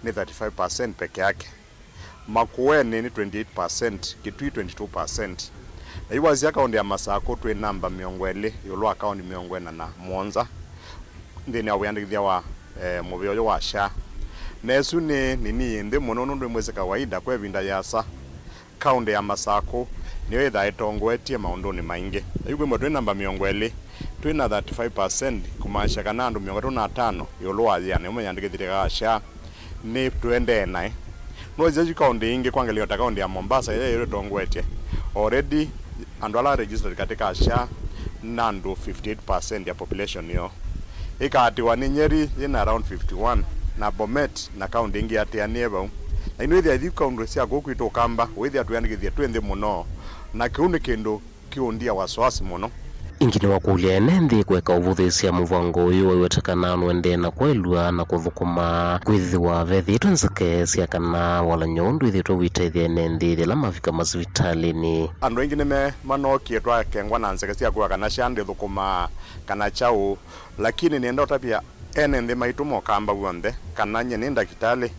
nĩ thirty-five percent peke yake. Makueni nĩ twenty-eight percent, Kitui twenty-two percent. Na yu wasisya kaũntĩ ya Masakũ twĩ namba mĩongo ĩlĩ ĩũlũ wa kaũntĩ mĩongo ĩna na mũonza nthĩnĩ wa wĩandĩkĩthya wa, eh, mũveo ũyũ wa SHA. Na ĩsu nĩ nini nthĩ mũno nũndũ nĩmwĩsĩ kawaida kwa ĩvinda yĩasa kaũntĩ ya Masakũ nĩyo ĩthaa ĩtongoetye maũndũnĩ maingĩ. Na yu kwĩmwe twĩ namba mĩongo ĩlĩ, twĩ na thirty-five percent, kũmaanisha kana andũ mĩongo ĩtatũ na atano ĩũlũ wa yĩana yĩmwe meyandĩkĩthĩtye ka SHA nĩ tũendee naĩ. Nũsisya yu kaũntĩ ingĩ, kwa ngelekany'o ta kaũntĩ ya Mombasa ĩla ĩyo ĩtongoetye, already andũ ala registered katĩ ka SHA nĩ andũ fifty-eight percent ya population yoo. Ĩkaatĩwa nĩ Nyeri yĩna around fifty-one, na Bomet na kaũntĩ ingĩ yatĩanĩe vau. Na yu nĩwĩthĩa yu kaũntĩ sya kũu kwitũ Ũkamba, wĩthĩa twĩandĩkĩthye twĩ nthĩ mũno, na kĩu nĩ kĩndũ kĩũndia wasiwasi mũno. Ĩngĩ nĩwakũlya ene nthĩ kũeka ũvũthĩĩsya mũvango ũyũ, aiweta kana nũendee na kwaĩlw'a na kũthũkũma kwĩthĩwa vethĩĩtwe nzeke sya kana walany'o ũũ ndwĩthĩĩtwe ũitethya ene nthĩ yĩla mavika masivitalĩnĩ. Andũ aingĩ nĩme-, manookie twakengwa na nzeke sya kwĩw'a kana SHA ndĩthũkũmaa kana kyaũ, lakini nĩenda ũtavya ene nthĩ maitũ ma Ũkamba w'onthe kana nyie nĩ ndakĩtalĩ,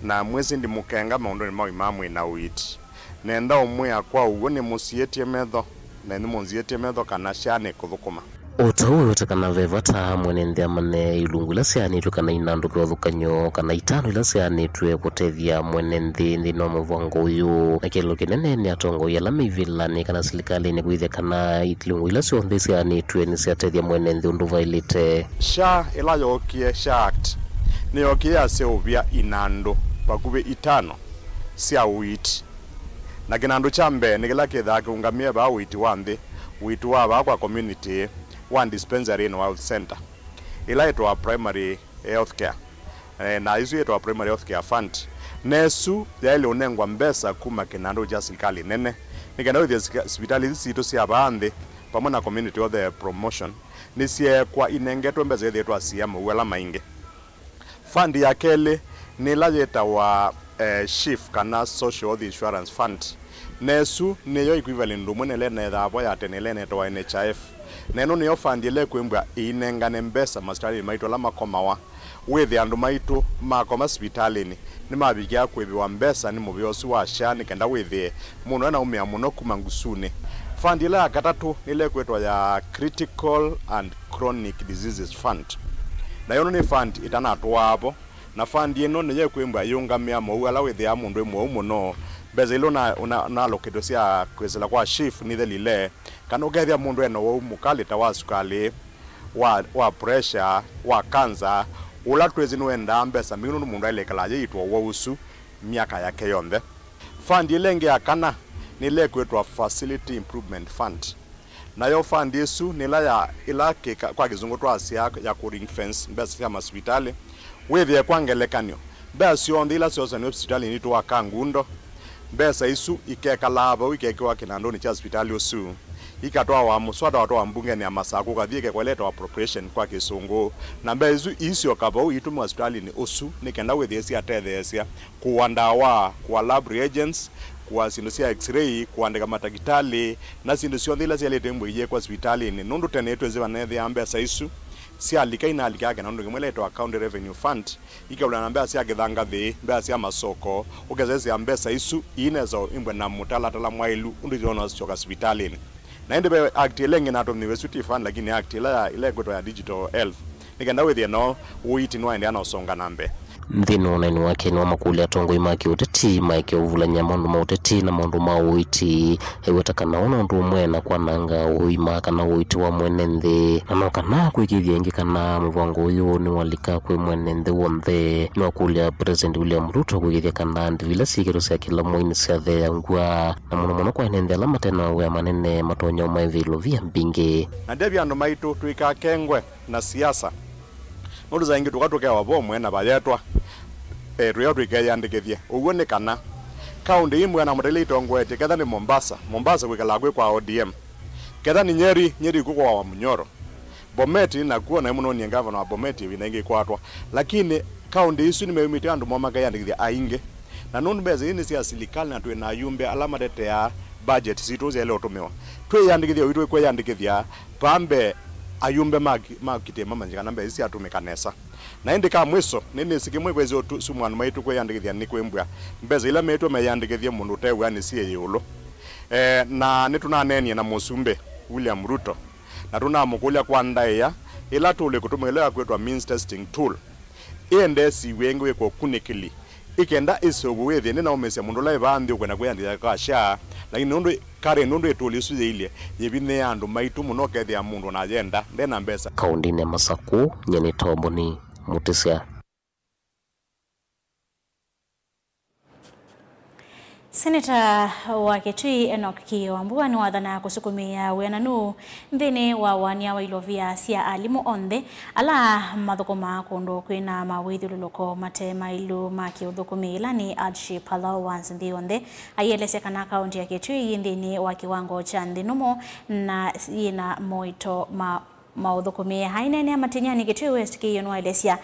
na mwĩsĩ ndimũkenga maũndũnĩ ma ũima wa mwĩĩ na ũiiti. Nenda ũmwĩa kwa ũw'o nĩmũsiĩtye metho, na nĩmũnziĩtye metho kana SHA nĩkũthũkũma. O ta ũu wĩweta kana ve vata mwene nthĩ amanye ilungu ila syaanĩtw'e kana inandũ kĩvathũkany'o kana itano ila syaanĩtw'e kũtethya mwene nthĩ nthĩnĩ wa mũvango ũyũ. Na kĩeleelo kĩnene nĩ atongoi ala me ivĩlanĩ kana silikalĩnĩ kwĩthĩa kana ilungu ila syonthe syaanĩtw'e nĩsyatethya mwene nthĩ ũndũ vaĩlĩte. SHA ĩla yookie, SHA Act, nĩyookie yaseũvya inandũ vakuvĩ itano sya ũiiti. Na kĩnandũ kya mbee nĩ kĩla kĩthaa kĩũngamĩe vaa ũiiti wa nthĩ, ũiiti wa vaa kwa community, wa dispensary and health center, ĩla ĩtawa primary health care. Eh, na ĩsu yĩtawa primary health care fund. Na ĩsu yaĩle ũnengwa mbesa kuma kĩnandũ kya silikalĩ nene, nĩ kenda wĩthĩe sika-, sivitalĩ isu sitũ sya vaa nthĩ, vamwe na community health promotion, nĩsyeekwa inengetwe mbesa ithĩĩtwe asia mawĩu ala maingĩ. Fund ya kelĩ nĩ ĩla yĩtawa, eh, SHIF, kana Social Health Insurance Fund. Na ĩsu nĩyo equivalent ũmwe na ĩla ĩnethaa vo ya tene, ĩla ĩnetawa N H I F. Na ĩno nĩyo fund ĩla ĩkwĩmbwa ĩinengane mbesa masivitalĩnĩ maitũ ala makomawa. Wĩthĩe andũ maitũ makoma sivitalĩnĩ nĩmavikĩa kũĩvĩwa mbesa nĩ mũvĩa ũsu wa SHA nĩ kenda wĩthĩe mũndũ anaumĩa mũno kuma ngusunĩ. Fund ĩla ya katatũ nĩ ĩla ĩkwĩtwa ya Critical and Chronic Diseases Fund. Nayo ĩno nĩ fund ĩtanatũaa vo, Na fund ĩno nĩyo ĩkwĩmbwa yĩũngamĩa mowau ala wĩthĩaa mũndũ e mũwau mũno. Mbesa ila ũna, ũna, ũnaloketwe sya kwĩsĩla kwa SHIF nithelile, kana ũkethĩa mũndũ ena ũwau mũkalĩ ta wa sukalĩ, wa, wa pressure, wa cancer, ũla twĩsĩ nĩwendaa mbesa mbingĩ nũndũ mũndũ aĩle ĩkala ayĩitwa ũwau ũsu myaka yake yonthe. Fund ĩla ĩngĩ ya kana nĩ ĩla ĩkwĩtwa Facility Improvement Fund. Nayo fund ĩsu nĩ ĩla ya, ĩla kĩka, kwa kĩsũngũ twasya ya ku ring fence mbesa sya masivitalĩ. Wĩthĩe kwa ngelekany'o, mbesa syonthe ila syosanĩw'e sivitalĩnĩ witũ wa Kangundo, mbesa isu ikekalaa vau, ikekĩwa kĩnandũnĩ kya sivitalĩ ũsu, ikatwawa mũswada watwawa mbungenĩ ya Masakũ ũkathi ĩkekwa ĩla ĩtawa appropriation kwa kĩsũngũ, na mbesa isu iisyoka vau iitũmĩwa sivitalĩnĩ ũsu nĩ kenda wĩthĩe syatetheesya kũa ndawa, kũa lab reagents, kũa syĩndũ sya x-ray, kũandĩka matakĩtalĩ, na syĩndũ syonthe ila syaĩlĩte mbũi yĩkwa sivitalĩnĩ, nũndũ tene twĩsĩ vaneethĩaa mbesa isu syalika inalikaa kĩnandũ kĩmwe ĩla ĩtawa County Revenue Fund, ikaũlana na mbesa sya kĩthangathĩ, mbesa sya masoko, ũkesesya mbesa isu iinesa imbwe na mũtalatala mwaĩlu ũndũ itonya syoka sivitalĩnĩ. Na ĩndĩ ve act ĩla ĩngĩ natũmĩwe, ĩsu ti fund, lakini act ĩla ya, ĩla ĩkwĩtwa ya digital health, nĩ kenda wĩthĩe no ũiiti nĩwaendeea na ũsonga na mbee. Nthĩnĩ wa ũneeni wake nĩwamakũlya atongoi ma kĩũteti maeke ũvulany'a maũndũ ma ũteti na maũndũ ma ũiiti, eweta kana ũna ũndũ ũmwe na kwananga ũima kana ũiiti wa mwene nthĩ, na no kana kwĩkĩĩthya ĩngĩ kana mũvango ũyũ nĩwalika kwĩ mwene nthĩ w'onthe. Nĩwakũlya President William Ruto kwĩkĩĩthya kana ndĩvi ila syĩkĩtwe sya kĩla mwei nĩsyatheeangw'a, na mũno mũno kwa ene nthĩ ala mate na mawĩa manene matonya ũmaĩvĩa ilovia mbingĩ. Na ndevya andũ maitũ tũikakengwe na siasa, nũndũ saa ingĩ tũka tũkewa vomwe na vayetwa, e, tũyao tũikeyandĩkĩthye. Ũw'o nĩ kana kaũndĩ imwe na mũtaile itongoetye, ketha nĩ Mombasa, Mombasa kwĩkalaa kwĩ kwa O D M, ketha nĩ Nyeri, Nyeri kwĩ kwa Wamunyoro, Bomet nakuo naĩ mũnonie ngavana wa Bomet ĩvinda ĩngĩ ĩkwatwa. Lakini kaũndĩ isu nĩmeumĩte andũ moo makeyandĩkĩthya aingĩ. Na nũndũ mbesa ii nĩ sya silikalĩ na twĩ na ayumbe ala mateteaa budget sitũ syaĩle ũtũmĩwa, twĩyandĩkĩthya ũitũ kwĩyandĩkĩthya vaa mbee, ayumbe ma, ma kitĩma manyĩke kana mbesa ii syatũmĩka nesa. Na ĩndĩ ka mwiso, nĩnĩsĩ kĩmwe kwĩsĩ ũsu mwa andũ maitũ kwĩyandĩkĩthya nĩ kwĩmbw'a mbesa ila meĩtwe meyandĩkĩthye mũndũ ũte wĩanĩ syĩ ĩũlũ. E, na nĩtũnaneenie na Mũsumbĩ William Ruto, na tũnamũkũlya kwa ndaĩa ĩla tool ĩkũtũmĩka ĩla yakwĩtwa means testing tool, ĩendee siw'e ĩngĩ wĩkwa ũkunĩkĩli, ĩkenda ĩseũvw'e wĩthĩe ndĩnaũmĩsya mũndũ ũla ĩ vaa nthĩ ũkwenda kwĩyandĩkĩthya kwa SHA, lakini nũndũ, karĩ nũndũ ĩ tool ĩsu yĩilye yĩvinyĩĩa andũ maitũ mũno, ũkethĩa mũndũ ona ayenda nde na mbesa. Kaũndĩnĩ ya Masakũ, nyie nĩ Tomboni Mũtĩsya. Seneta wa Kitui Enock Kiyo Wambua nĩwathanaa kũsukumĩa wĩananu nthĩnĩ wa ũanĩa wa ilovia sya alimũ onthe ala mathũkũmaa kũndũ kwĩna mawĩthyũlũlũko mate maĩlu ma kĩũthũkũmi, ĩla nĩ hardship allowance nthĩ yonthe. Aielesya kana kaũntĩ ya Kitui yĩ nthĩnĩ wa kĩwango kya nthĩ nũmũ na yĩna moito ma maũthũkũmĩe. Aineenea Matinyani, Kitui West, Kiyo nĩwaelesya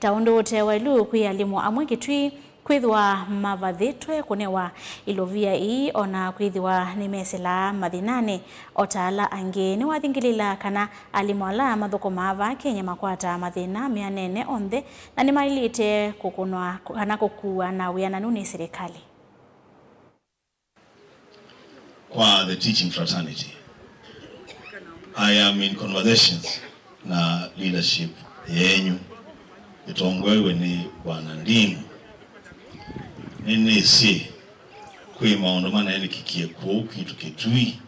ta ũndũ ũte waĩlu kwĩ alimũ amwe Kitui kwĩthĩwa mavathĩtwe kũnewa ilovia ii, o na kwĩthĩwa nĩmesĩlaa mathĩnanĩ o ta ala angĩ. Nĩwathingĩlĩĩla kana alimũ ala mathũkũmaa vaa Kenya makwataa mathĩna mĩanene onthe, na nĩmaĩlĩte kũkũnwa kana kũkuwa na wĩananu nĩ silikalĩ. Kwa the teaching fraternity. I am in conversations na leadership yenyu, ĩtongoew'e nĩ Bwana Nding'u. Nĩnĩsĩ kwĩ maũndũ manaĩlĩkĩkie kũu kwitũ Kitui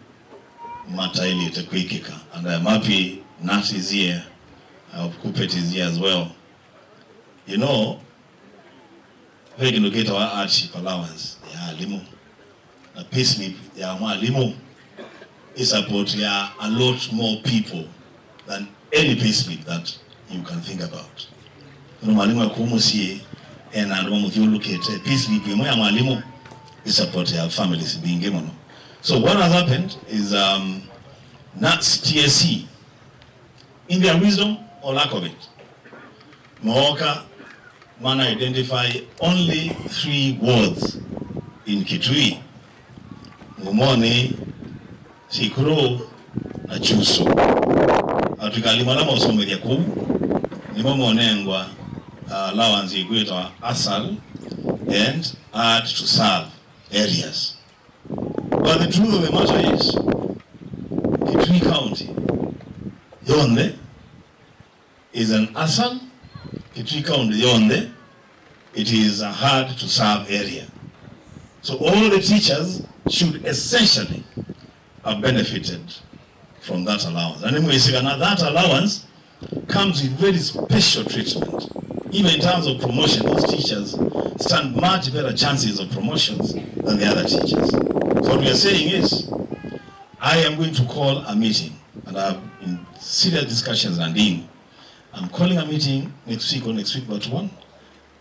mataĩlĩte kwĩkĩka, and I am happy Nat is here, I hope Kuppet is here as well. You know, ve kĩndũ kĩtawa hardship allowance ya alimũ, na payslip ya mwalimũ ĩ support ya a lot more people than any payslip that you can think about. Nũndũ mwalimũ e kũu mũsyĩ, ena andũ mamũthyũlũkĩte, payslip ĩmwe ya mwalimũ ĩ support ya families mbingĩ mũno. So what has happened is, um, Nats T S C, in their wisdom or lack of it, mooka mana identify only three wards in Kitui, Ngumoni, Sikuru na Chuso. Atwĩka alimũ ala maũsomethya kũu nĩmo monengwa, uh, allowance ĩkwĩtawa ASAL and hard to serve areas. But the truth of the matter is, Kitui County yonthe is an ASAL, Kitui County yonthe It is a hard to serve area. So all the teachers should essentially have benefited from that allowance. Na nĩmwĩsĩ kana that allowance comes with very special treatment. Even in terms of promotion, those teachers stand much better chances of promotions than the other teachers. So what we are saying is, I am going to call a meeting, and I have been serious discussions na Dean. I'm calling a meeting next week or next week but one.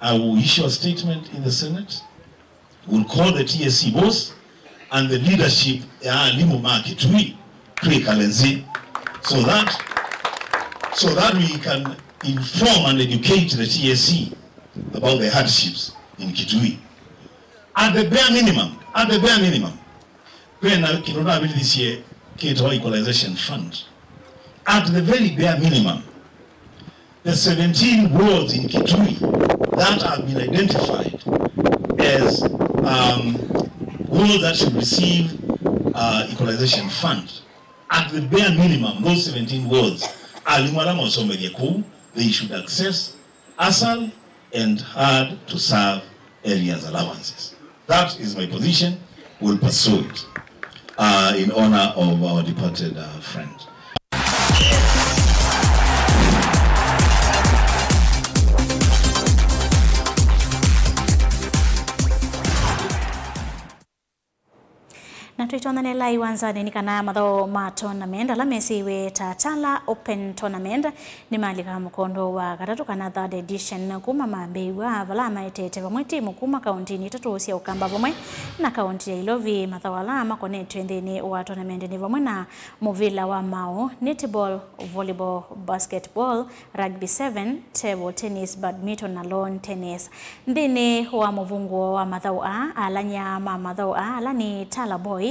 I will issue a statement in the Senate. We'll call the T S C boss and the leadership ya alimũ ma Kitui twĩkale nzĩ, so that, so that we can inform and educate the T S C about the hardships in Kitui. At the bare minimum, at the bare minimum, kwĩna kĩndũ navĩtĩthisye kĩtawa equalization fund. At the very bare minimum, the seventeen wards in Kitui that have been identified as, um, wards that should receive, uh, equalization fund, at the bare minimum, those seventeen wards, alimũ ala masomethya kũu, they should access ASAL and hard to serve areas allowances. That is my position. We'll pursue it, uh, in honor of our departed, uh, friend. Na twĩtonyane ĩwanzanĩ nĩ kana mathaũ ma tournament ala mesĩiwe ta Tala Open Tournament nĩmalika mũkondo wa katatũ kana third edition kuma mambĩĩw'a, vala maetete vamwe timu kuma kauntinĩ itatũ sya Ũkamba vamwe na kaunti ya Ilovi. Mathaũ ala makonetw'e nthĩnĩ wa tournament nĩ vamwe na mũvĩla wa maũ, netball, volleyball, basketball, rugby seven, table tennis, badminton na lawn tennis. Nthĩnĩ wa mũvũngũo wa mathaũ aa, alany'a ma mathaũ aa ala nĩ Tala Boys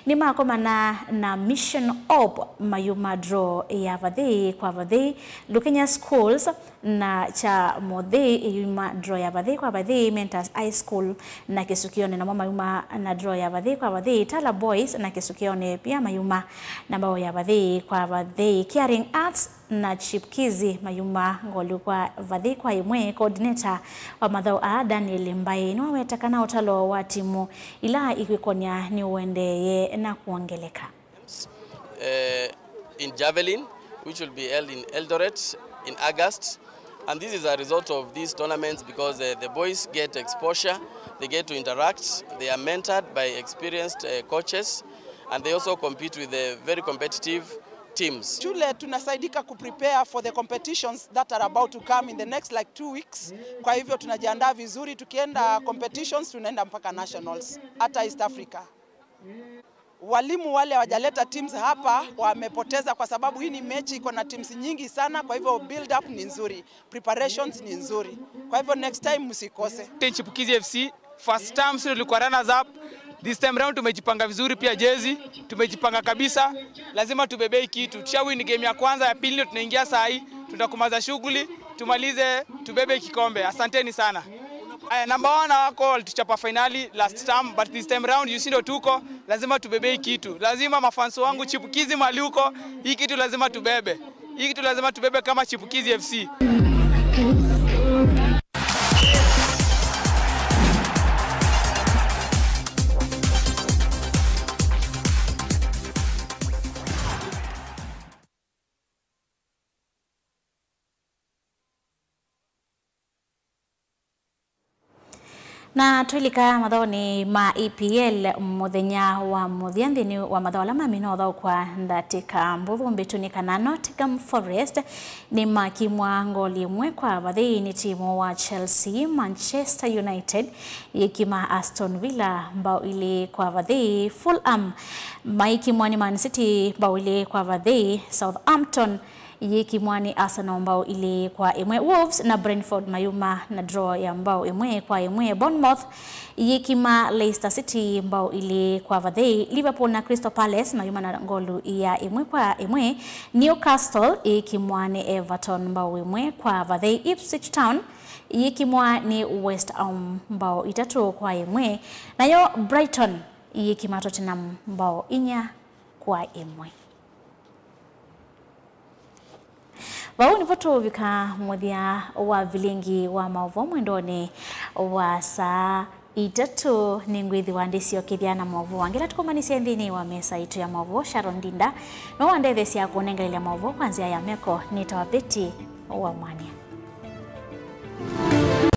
nĩmakomana na Mission Hope mayuma draw ya vathei kwa vathei, Lukenya Schools na kya Mothei iyuma draw ya vathei kwa vathei, Mentors High School na Kĩsukĩonĩ namo mayuma na draw ya vathei kwa vathei, Tala Boys na Kĩsukĩonĩ pia mayuma na mbao ya vathei kwa vathei, Caring Arts na Chipukizi mayuma ngoli kwa vathei kwa ĩmwe. Coordinator wa mathaũ aa, Daniel Mbai, nĩwaweta kana ũtalo wa timu ila ikwĩkonya nĩũendeeye na kwongeleka. Uh, in javelin, which will be held in Eldoret in August. And this is a result of these tournaments because, uh, the boys get exposure, they get to interact, they are mentored by experienced, uh, coaches, and they also compete with the very competitive teams. Shule tunasaidika kuprepare for the competitions that are about to come in the next, like, two weeks. Kwa hivyo tunajiandaa vizuri, tukienda competitions tunaenda mpaka nationals, hata East Africa. Walimu wale hawajaleta teams hapa wamepoteza, kwa sababu hii ni mechi iko na teams nyingi sana, kwa hivyo build up ni nzuri, preparations ni nzuri, kwa hivyo next time msikose. Chipukizi F C, first time sisi tulikuwa runners up, this time round tumejipanga vizuri pia, jezi tumejipanga kabisa, lazima tubebe hii kitu. Tusha win game ya kwanza, ya pili ndio tunaingia saa hii, tutakumaza shughuli, tumalize, tubebe kikombe. Asanteni sana. Aya, number one wako walituchapa finali last term, but this time round, you see, ndo tuko, lazima tubebe hii kitu. Lazima mafans wangu chipukizi mali huko, hii kitu lazima tubebe. Hii kitu lazima tubebe kama Chipukizi F C. Na twĩlika mathaũnĩ ma E P L, mũthenya wa mũthya nthĩnĩ wa mathaũ ala mamina ũthaũkwa ndatĩka mbũthũ mbĩtu nĩ kana Nottingham Forest nĩmakimwa ngoli ĩmwe kwa vathei nĩ timu wa Chelsea. Manchester United yĩkima Aston Villa mbao ilĩ kwa vathei. Fulham maikimwa nĩ Man City mbao ilĩ kwa vathei. Southampton yĩkimwa nĩ Arsenal mbao ilĩ kwa ĩmwe. Wolves na Brentford mayuma na draw ya mbao ĩmwe kwa ĩmwe. Bournemouth yĩkima Leicester City mbao ilĩ kwa vathei. Liverpool na Crystal Palace mayuma na ngolu ya ĩmwe kwa ĩmwe. Newcastle yĩkimwa nĩ Everton mbao ĩmwe kwa vathei. Ipswich Town yĩkimwa nĩ West Ham mbao itatũ kwa ĩmwe. Nayo Brighton yĩkima Tottenham mbao inya kwa ĩmwe. Vau nĩvo tũũvika mũthya wa vilingi wa maũvoo mwendonĩ wa saa itatũ. Nĩngwĩthĩwa ndĩsyokethya na maũvoo angĩ ala tũkũmanyĩsye nthĩnĩ wa mesa itũ ya maũvoo. Sharon Ndinda no wandetheesya kũnenganĩlya maũvoo kwa nzĩa ya meko. Nĩtawa Betty wa Mwania.